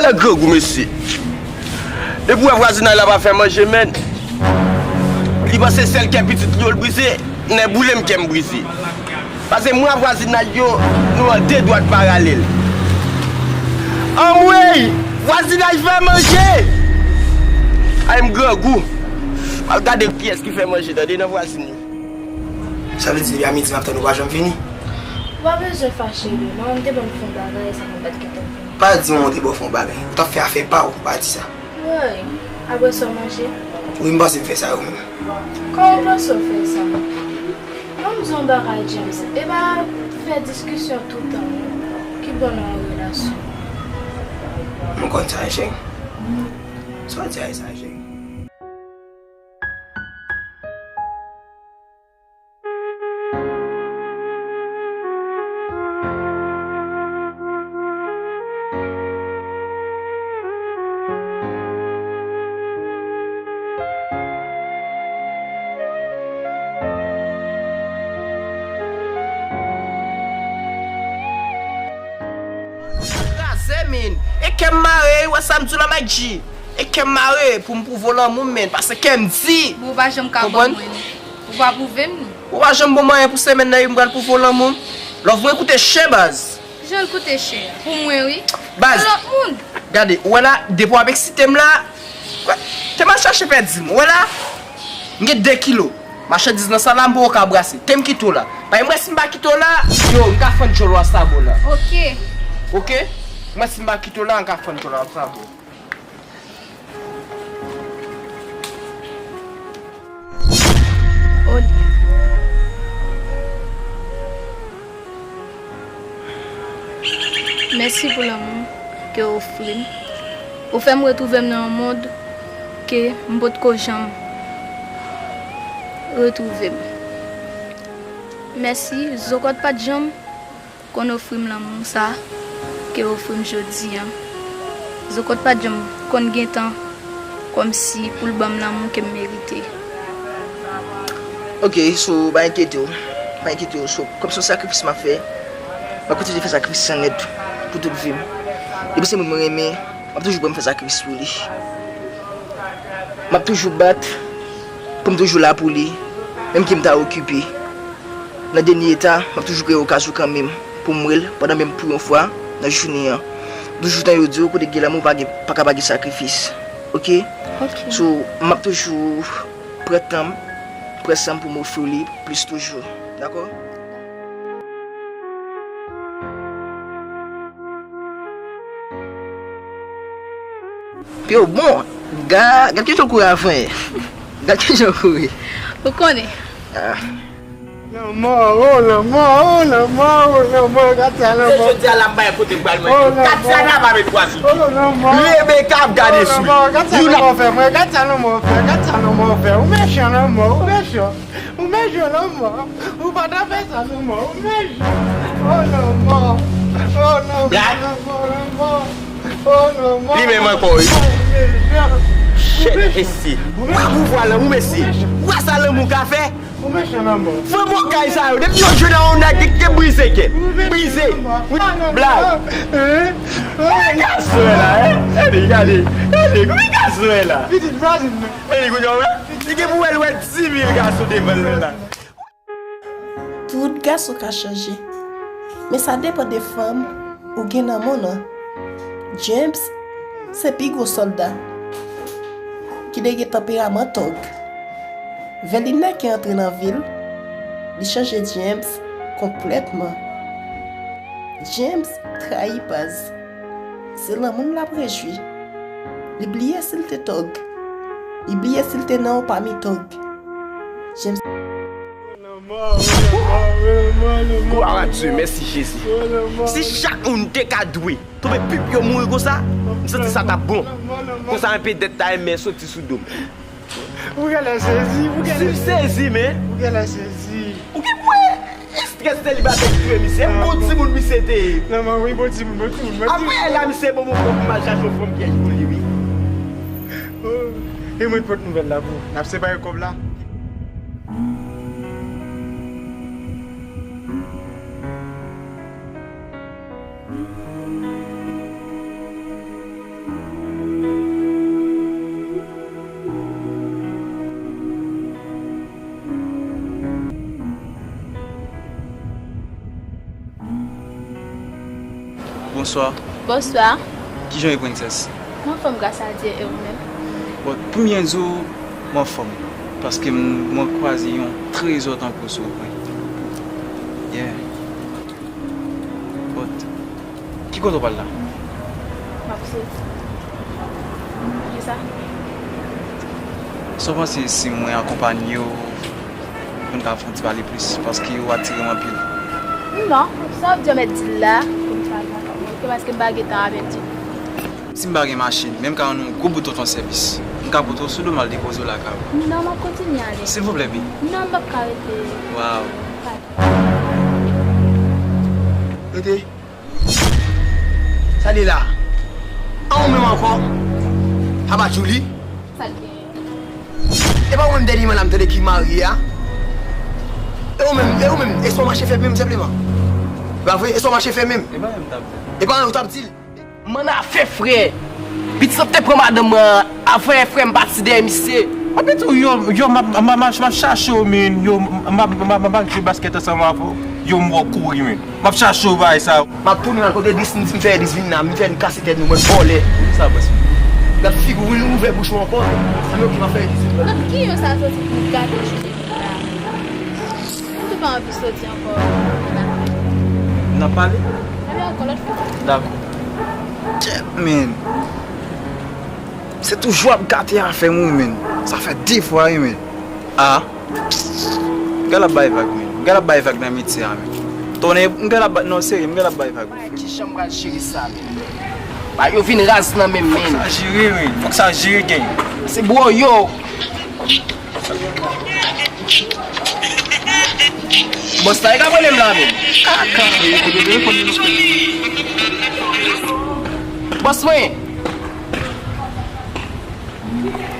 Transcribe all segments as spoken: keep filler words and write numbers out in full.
Nèg grangou, mesye. Depi w wè vwazinay la pa fè manje, menn. Li panse sèl kè pitit li yo l brize. Nèboule m, kè m brize. Paske mwen ak vwazinay yo, nou an de dwat paralèl. Anmwey! Vwazinay fè manje! Ay, m grangou. Al gade kiyès ki fè manje, tande, nan vwazin yo. Sa vle di depi a midi m ap tann ou pa janm vini? Ou pa bezwen fache, Loma. M te bon fè yon bagay, sa fè m pa t gentan vini. Pa di mwen ou te bon fè yon bagay. Ou t ap fè afè pa w, ou pa di sa. Woy, apre sa w manje? Wi, m panse m fè sa yo menm. Kòman w panse w fè sa? Ban m di w yon bagay, James. E pa fè diskisyon toutan non, ki bon nan yon relasyon. M konn sa, cheri. Sa w di a e sa, cheri. Kraze, men. E kè m mare, ou wè sa m di w la, Mike G? E kè m mare pou m pwouve w lanmou m, men, paske kè m di. Bon, ou pa janm ka ban mwen li. Ou pa pwouve m li. Ou pa janm ban m anyen pou semèn nan, e m pral pwouve w lanmou m. Love mwen koute chè, baz. Jan l koute chè a? Pou mwen, wi. Baz. Pou lòt moun. Gade, ou wè la, depi w ap eksite m la, te m al chache pèdi m. Ou wè la, m gen de kilo. Machandiz nan sa la, m poko ka brase. Te m kite w la. Paske m wè si m pa kite w la, yo, m ka fann djòl w a sabò la. Oke. Oke? M wè si m pa kite w la, m ka fann djòl w a sabò. Olya. Mèsi pou lanmou ke w ofri m. Ou fè m retwouve m nan yon mond ke m potko janm retwouve m. Mèsi, Zokòt pa t janm konn ofri m lanmou sa ke w ofri m jodi a. Zokòt pa t janm konn gen tan kòmsi pou l ban m lanmou ke m merite. Ok, so, pa enkyete w. Pa enkyete w. So, kòm se yon sakrifis m ap fè, m ap kontinye fè sakrifis sa nèt pou tout vi m. Depi se moun mwen renmen, m ap toujou prè m fè sakrifis pou li. M ap toujou bat pou m toujou la pou li, menm ke m ta okipe. Nan dènye eta, m ap toujou kreye okazyon kanmenm pou m wè l pandan menm pou yon fwa nan jounen an. Toujou tan yo di w, kote gen lanmou, pa gen, pa ka pa gen sakrifis. Ok? Ok. So, m ap toujou pran tan m, pran san m pou m ofri w li plis toujou. Dakò? Pye w bon. Ga-, gad kijan w kouri avan. Gad kijan w kouri. Ou konnen. Ah. Lanmò, oh lanmò, oh lanmò, oh lanmò, gad sa lanmò. Se jodi a la m bay kote m pral manje. Oh, lanmò. Gad sa la pa met pwason. Oh, lanmò. Rebeka ap gade sou li. Oh, lanmò, gad sa lanmò fè mwen, gad sa lanmò fè, gad sa lanmò fè. Ou mechan lanmò, ou mechan. Ou mechan lanmò. Ou pa ta fè sa lanmò, ou mechan. Oh, lanmò. Oh, lanmò, lanmò, lanmò. Oh, lanmò. Li menm ankò, wi. Ou mechan. Shit, mesye. Ou mechan. Ou pa pouvwa lanmou, mesye. Ou mechan. Ou wè sa lanmou ka fè? Ou mechan lanmò. Fanm okay sa yo, depi yo jwe nan yon nèg, yo brize kè. Brize. Wi, blag. Gade gason la, eh. Gade, gade. Gade, gade gason la. Pitit vwazen nan. Gade kounye a, wè. Li gen pou wè l wè dis mil gason devan l la. Tout gason ka chanje. Men sa depann de fanm ou gen nan men w lan. James se pi gwo sòlda ki te gen tanperaman tòg. Vèlinè ki antre nan vi l, li chanje James konplètman. James trayi Paz. Se lanmou l ap rejwi. Li bliye si l te tòg. Li bliye si l te nan yon pami tòg. James. Glwa a Dye, mèsi Jezi. Si chak moun te ka dwe tonbe pip yo mouri konsa, m santi sa t ap bon. Konsa enpe dèt ta enmen soti sou do m. Ou genlè sezi, ou genlè sezi. Si m sezi, men. Ou genlè sezi. Ou gen pou wè estrès selibatè ki touye misye. Bon timoun misye te ye. Non, men wi, bon timoun, bon timoun, bon timoun. Apre la, misye ban m yon kòb pou m al chache yon fanm pyèj pou li, wi. Oh, e mwen t pot nouvèl la pou ou. N ap separe kòb la. Bonswa. Bonswa. Kijan w ye, prensès? M anfòm, gras a Dye, e ou menm? Bon, pou m byen di w, m anfòm. Paske m, mwen kwaze yon trezò tankou sa w, wi. Yeah. But, ki kote w pral la? M ap soti. Kisa? Sa w panse si mwen akonpanye w pou n ka fè yon ti pale plis? Paske ou atire m anpil. Non, sa w ap di yo mèt di l la, pou m pale ansanm avè w, paske m pa gen tan avè w. Si m pa gen machin, men m ka rann ou yon gwo bout oto sèvis. M ka pote w sou do m al depoze w lakay ou. Non, m ap kontinye ale. Silvouplè, bi. Non, m p ap ka rete. Waw. Rete. Sa li la? An ou menm ankò? Papa Julie? Sa l genyen? E pa ou menm dènyèman la m tande ki marye a? E ou menm, e ou menm, e sa w mache fè menm senpleman? E pa vre? E sa w mache fè menm? E pa menm t ap di. E pa ou t ap di l? Mann afè frè. Pitit sa te pran madanm mwen an, afè frè m pati dèyè misye. Epi tou, yo, yo, m ap, m ap, m ap, m ap chache w, men, yo, m ap, m ap, m ap, m ap jwe baskèt ansanm avè w, yo, m wè w kouri, men. M ap chache w, bagay sa yo. M ap tounen al kote Edris, m di m fè Edris vin la, m fè n kase tèt nou, bann vòlè. Sa, bòs? Gad figi w, ou ouvè bouch ou ankò. Sa m yo ki m ap fè Edris vin la. Kot ki yo sa soti pou gate jounen la? M tou pa anvi soti ankò. N ap pale? Pale ankò lòt fwa. Dakò. Shit, man. Se toujou ap gate afè m, wi, man. Sa fè de fwa, wi, man. Ah. M genlè ap bay vag, man. M genlè ap bay vag nan metye a, man. Tonnè, m genlè ap bay, non, serye, m genlè ap bay vag. Kijan m pral jere sa, man? Ba yo vin raz nan men m, man. Fòk sa jere, wi. Fòk sa jere, gang. Se bro yo. Bòs la, e ka pale m la, men. Bòs mwen.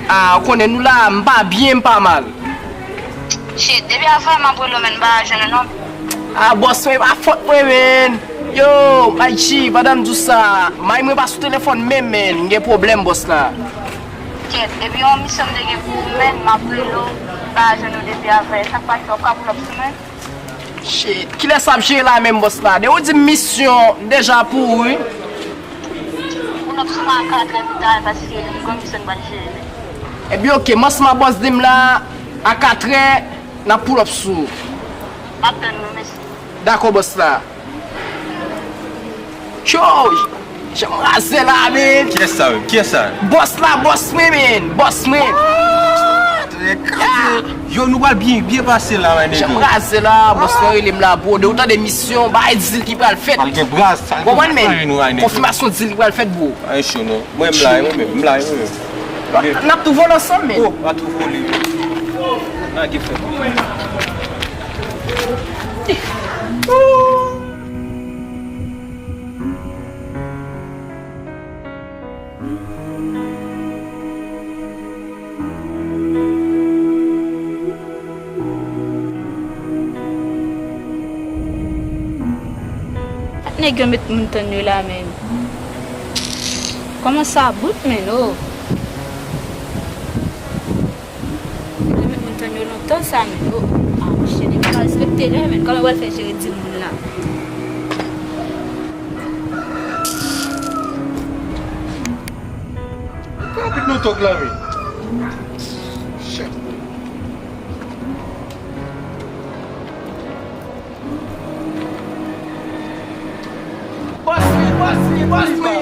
Ah, ou konnen nou la, m pa byen, m pa mal. Shit, depi avè m ap rele w, men m pa jwenn ou non. Ah, bòs mwen, e pa fòt mwen, men. Yo, my G, pandan m di w sa, may mwen pa sou telefòn menm, men, m gen pwoblèm, bòs la. Kèt, depi yon misyon m te gen pou ou menm, m ap rele w, m pa jwenn ou depi avè. Sa k pase, w ap ka pull up sou mwen? Shit, kilè sa ap jere la menm, bòs la? De ou di m misyon, m deja pou ou, wi. Pull up sou mwen a katrè pita, paske m gen yon misyon m pral jere. Ebyen, oke, m ansanm ak bòs di m la, a katrè, n ap pull up sou ou. M ap tann ou, mèsi. Dakò, bòs la. Cho! Jan m raze la, men. Kiyès sa menm? Kiyès sa? Bòs la, bòs mwen, men. Bòs mwen. Yo, nou pral byen, byen pase la, my nigga. Jan m raze la, bòs mwen rele m la, bro. De ou tande misyon, bagay dil ki pral fèt. Pral gen braz, sa. Konprann, men. Konfimasyon dil ki pral fèt, bro. Ay, cho, non. Mwen, m la, mwen menm, m la, mwen menm. N ap tou vole ansanm, men. Oh, pa tou vole. Lage fè. Nèg yo met moun tann yo la, men. Kòman sa bout, men, oh. Nèg yo met moun tann yo lontan sa, men, oh. Ah, monchè, nèg yo pa respekte lè, men. Kòman w al fè jere dil moun la? Rapid non, tòg la, men. Shit. Bòs mwen, bòs mwen, bòs mwen,